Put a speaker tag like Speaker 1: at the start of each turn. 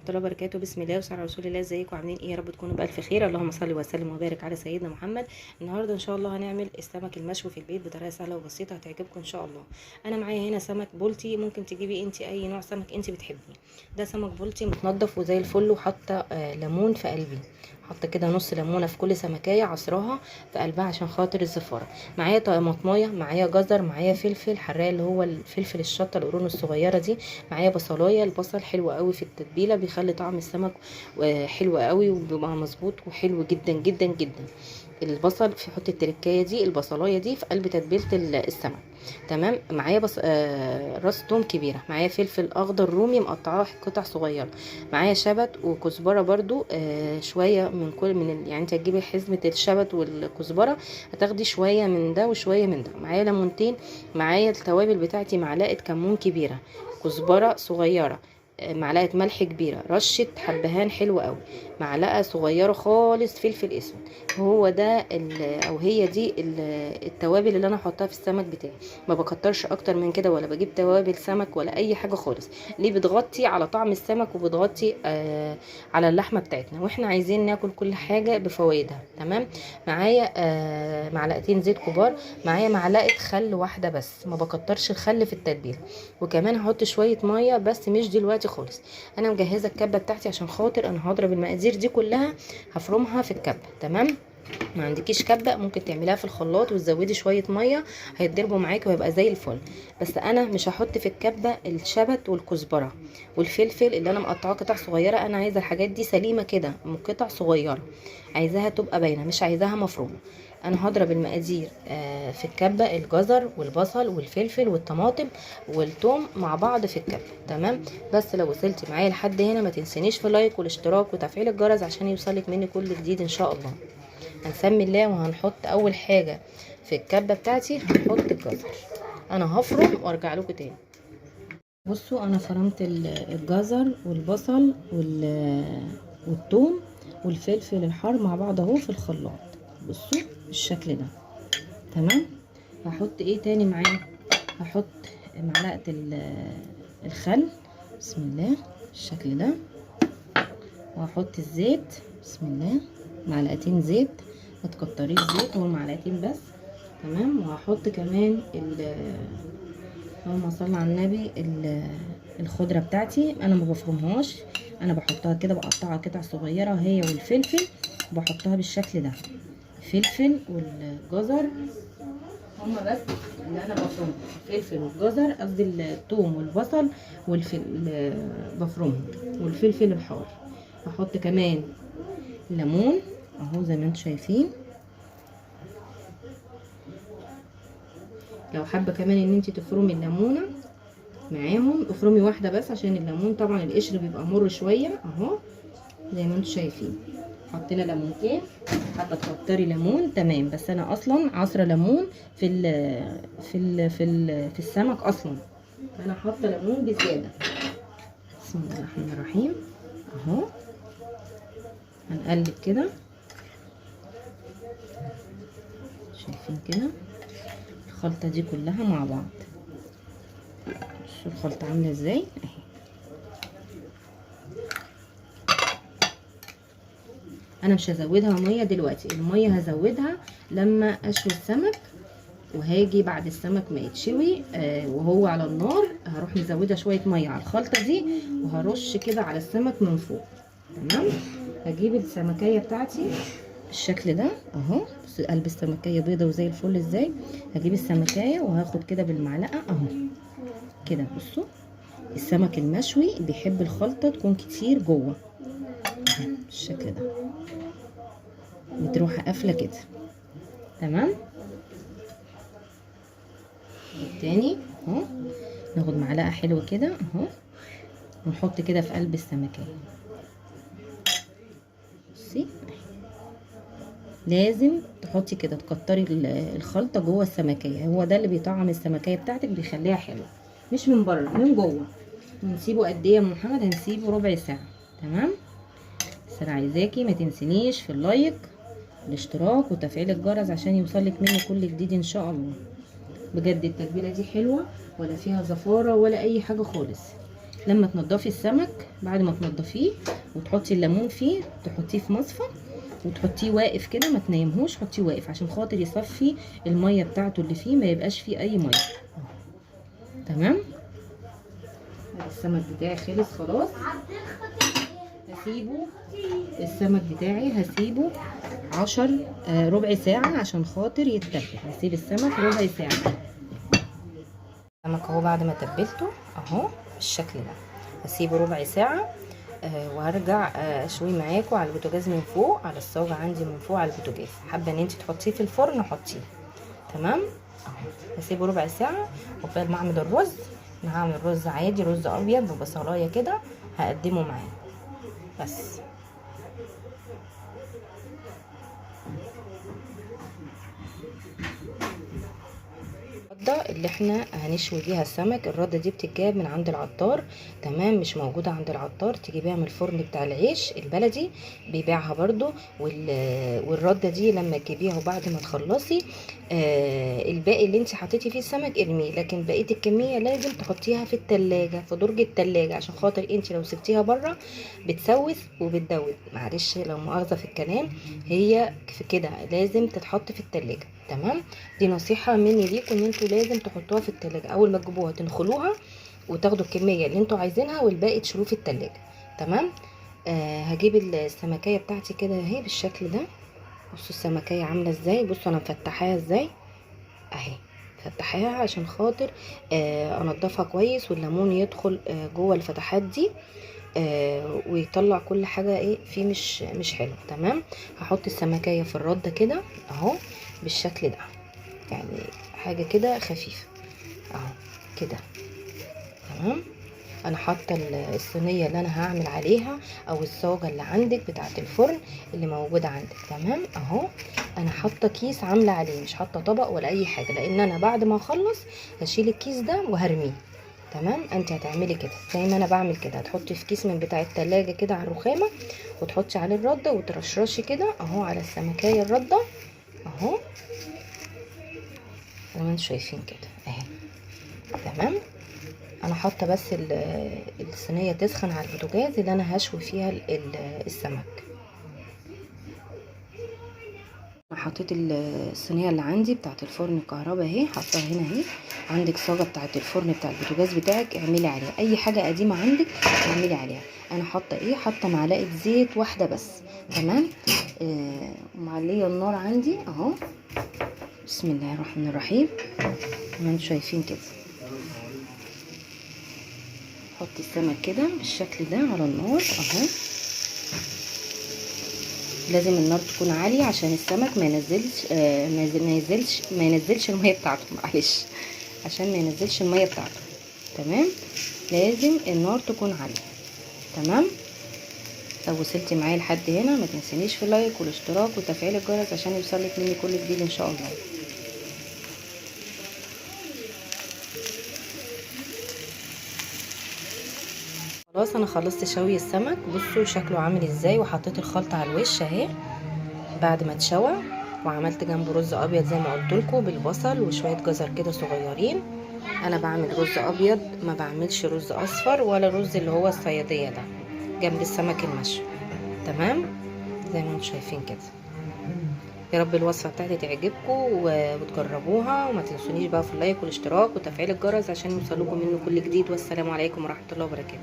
Speaker 1: الله وبركاته. بسم الله والصلاة على رسول الله. ازيكم عاملين ايه؟ يا رب تكونوا بالف خير. اللهم صل وسلم وبارك على سيدنا محمد. النهارده ان شاء الله هنعمل السمك المشوي في البيت بطريقة سهلة وبسيطة هتعجبكم ان شاء الله. انا معايا هنا سمك بلطي، ممكن تجيبي انت اي نوع سمك انت بتحبيه. ده سمك بلطي متنضف وزي الفل، وحاطه ليمون في قلبي، حاطه كده نص ليمونه في كل سمكايه عصراها في قلبها عشان خاطر الزفاره. معايا طماطمايه، معايا جزر، معايا فلفل حراق اللي هو الفلفل الشطه القرون الصغيرة دي، معايا بصلايه. البصل حلو قوي في التتبيله، بيخلي طعم السمك حلو قوي وبيبقى مظبوط وحلو جدا جدا جدا. البصل في حط التركايه دي، البصلايه دي في قلب تتبيله السمك. تمام. معايا بص راس توم كبيرة، معايا فلفل اخضر رومي مقطعاه قطع صغيرة، معايا شبت وكزبره برده، شوية من كل من يعني انت هتجيبي حزمه الشبت والكزبره، هتاخدي شوية من ده وشوية من ده. معايا ليمونتين، معايا التوابل بتاعتي، معلقه كمون كبيرة، كزبره صغيرة، معلقه ملح كبيرة، رشه حبهان حلو قوي، معلقه صغيرة خالص فلفل اسود. هو ده او هي دي التوابل اللي انا هحطها في السمك بتاعي. ما بكترش اكتر من كده، ولا بجيب توابل سمك ولا اي حاجة خالص. ليه؟ بتغطي على طعم السمك وبتغطي على اللحمة بتاعتنا، واحنا عايزين ناكل كل حاجة بفوائدها. تمام. معايا معلقتين زيت كبار، معايا معلقه خل واحدة بس، ما بكترش الخل في التتبيله. وكمان هحط شوية مية بس مش دلوقتي خالص. انا مجهزة الكبه بتاعتي عشان خاطر انا هضرب المقادير دي كلها، هفرمها في الكبه. تمام. ما عندكيش كبه ممكن تعمليها في الخلاط وتزودي شوية مية، هيتضربوا معاكي وهيبقى زي الفل. بس انا مش هحط في الكبه الشبت والكزبره والفلفل اللي انا مقطعاه قطع صغيرة. انا عايزه الحاجات دي سليمة كده، قطع صغيرة، عايزاها تبقى باينة، مش عايزاها مفرومه. انا هضرب المقادير في الكبه، الجزر والبصل والفلفل والطماطم والثوم مع بعض في الكبه. تمام. بس لو وصلتي معايا لحد هنا ما تنسينيش في لايك والاشتراك وتفعيل الجرس عشان يوصلك مني كل جديد ان شاء الله. هنسمي الله وهنحط اول حاجة في الكبه بتاعتي، هنحط الجزر. انا هفرم وارجع لكم تاني. بصوا انا فرمت الجزر والبصل والثوم والفلفل الحار مع بعض اهو في الخلاط. بصوا بالشكل ده. تمام. هحط ايه تاني معاه؟ هحط معلقه الخل، بسم الله، بالشكل ده. وهحط الزيت، بسم الله، معلقتين زيت، ما تكتريش زيت، هو معلقتين بس. تمام. وهحط كمان اللهم صل على النبي، الخضرة بتاعتي انا ما بفرمهاش، انا بحطها كده، بقطعها قطع صغيرة هي والفلفل، وبحطها بالشكل ده. الفلفل والجزر هما بس اللي انا بفرمهم، الفلفل والجزر، قصدي الثوم والبصل والفلفل بفرمهم، والفلفل الحار. هحط كمان ليمون اهو زي ما انتم شايفين. لو حابة كمان ان انت تفرمي الليمونه معاهم افرمي واحدة بس، عشان الليمون طبعا القشر بيبقى مر شوية اهو زي ما انتم شايفين. حطينا ليمونتين، حابة تكتري ليمون تمام، بس انا اصلا عصره ليمون في ال في ال في ال في السمك اصلا، انا حاطه ليمون بزيادة. بسم الله الرحمن الرحيم اهو. هنقلب كده، شايفين كده الخلطة دي كلها مع بعض. بصوا الخلطة عامله ازاي اهي. انا مش هزودها مية دلوقتي، المية هزودها لما اشوي السمك، وهاجي بعد السمك ما يتشوي وهو على النار هروح مزوده شوية مية على الخلطة دي، وهرش كده على السمك من فوق. تمام. هجيب السمكيه بتاعتي بالشكل ده اهو. بصوا قلب السمكيه بيضة وزي الفل ازاي. هجيب السمكيه وهاخد كده بالمعلقه اهو كده. بصوا السمك المشوي بيحب الخلطة تكون كتير جوه بالشكل ده، بتروح قافله كده. تمام. التاني اهو، ناخد معلقه حلوة كده اهو، ونحط كده في قلب السمكيه. بصي لازم تحطي كده، تكتري الخلطة جوه السمكيه، هو ده اللي بيطعم السمكيه بتاعتك، بيخليها حلوة، مش من بره، من جوه. ونسيبه قد ايه يا محمد؟ هنسيبه ربع ساعة. تمام. بس انا عايزاكي ما تنسينيش في اللايك، الاشتراك، وتفعيل الجرس عشان يوصلك مني كل جديد ان شاء الله. بجد التتبيله دي حلوة، ولا فيها زفاره ولا اي حاجة خالص. لما تنضفي السمك، بعد ما تنضفيه وتحطي الليمون فيه، تحطيه في مصفى وتحطيه واقف كده، ما تنيمهوش، حطيه واقف عشان خاطر يصفي المية بتاعته اللي فيه، ما يبقاش فيه اي مية. تمام. السمك بتاعي خلص خلاص. هسيبه السمك بتاعي، هسيبه ربع ساعة عشان خاطر يتبل. هسيب السمك ربع ساعة. السمك اهو بعد ما تبلته اهو بالشكل ده، هسيبه ربع ساعة وهرجع اشويه معاكم على البوتاجاز من فوق، على الصاجة عندي من فوق على البوتاجاز. حابة ان انت تحطيه في الفرن حطيه. تمام اهو، هسيبه ربع ساعة. وقبل ما اعمل الرز، انا هعمل رز عادي، رز ابيض ببصلايه كده، هقدمه معاه بس. الردة اللي احنا هنشوي بيها السمك، الردة دي بتتجاب من عند العطار. تمام، مش موجودة عند العطار تجيبيها من الفرن بتاع العيش البلدي، بيبيعها برضو. والردة دي لما تجيبيها وبعد ما تخلصي الباقي اللي انت حطيتي فيه السمك ارميه، لكن بقية الكمية لازم تحطيها في التلاجة، في درج التلاجة، عشان خاطر انت لو سبتيها بره بتسوس وبتدوب. معلش لو مؤاخذة في الكلام، هي في كده لازم تتحط في التلاجة. تمام، دي نصيحة مني ليكم، ان انتوا لازم تحطوها في التلاجة اول ما تجيبوها، تنخلوها وتاخدوا الكمية اللي انتوا عايزينها والباقي تشيلوه في التلاجة. تمام. هجيب السمكية بتاعتي كده اهي بالشكل ده. بصوا السمكية عاملة ازاي، بصوا انا مفتحاها ازاي اهي، مفتحاها عشان خاطر انضفها كويس والليمون يدخل جوه الفتحات دي ويطلع كل حاجة ايه فيه مش حلو. تمام، هحط السمكية في الردة كده اهو بالشكل ده، يعني حاجة كده خفيفة اهو كده. تمام، انا حاطه الصينية اللي انا هعمل عليها او الصاجه اللي عندك بتاعه الفرن اللي موجودة عندك. تمام اهو، انا حاطه كيس عامله عليه، مش حاطه طبق ولا اي حاجة، لان انا بعد ما اخلص هشيل الكيس ده وهرميه. تمام، انت هتعملي كده زي ما انا بعمل كده، هتحطي في كيس من بتاع التلاجة كده على الرخامه، وتحطي عليه الردة وترشرشي كده اهو على السمكيه الردة اهو، زي ما انتم شايفين كده اهي. تمام، انا حاطه بس الصينية تسخن على البوتاجاز اللي انا هشوي فيها السمك. انا حطيت الصينية اللي عندي بتاعه الفرن الكهرباء اهي، حطاها هنا اهي. عندك صاجه بتاعه الفرن بتاع البوتاجاز بتاعك اعملي عليها اي حاجة قديمة عندك اعملي عليها. انا حاطه ايه؟ حاطه معلقه زيت واحدة بس. تمام، معليه النار عندي اهو، بسم الله الرحمن الرحيم. زي ما انتم شايفين كده، حطي السمك كده بالشكل ده على النار اهو. لازم النار تكون عالية عشان السمك ما ينزلش ما ينزلش المية بتاعته، معلش، عشان ما ينزلش المية بتاعته. تمام، لازم النار تكون عالية. تمام، لو وصلتي معايا لحد هنا ما تنسينيش في اللايك والاشتراك وتفعيل الجرس عشان يوصلك مني كل جديد ان شاء الله. خلاص انا خلصت شوي السمك، بصوا شكله عامل ازاي، وحطيت الخلطة على الوش اهي بعد ما اتشوى، وعملت جنبه رز ابيض زي ما قلت لكم بالبصل وشوية جزر كده صغيرين. انا بعمل رز ابيض، ما بعملش رز اصفر ولا رز اللي هو الصياديه ده جنب السمك المشوي. تمام، زي ما انتم شايفين كده. يا رب الوصفة بتاعتي تعجبكم وتجربوها، وما تنسونيش بقى في اللايك والاشتراك وتفعيل الجرس عشان يوصلكم منه كل جديد. والسلام عليكم ورحمة الله وبركاته.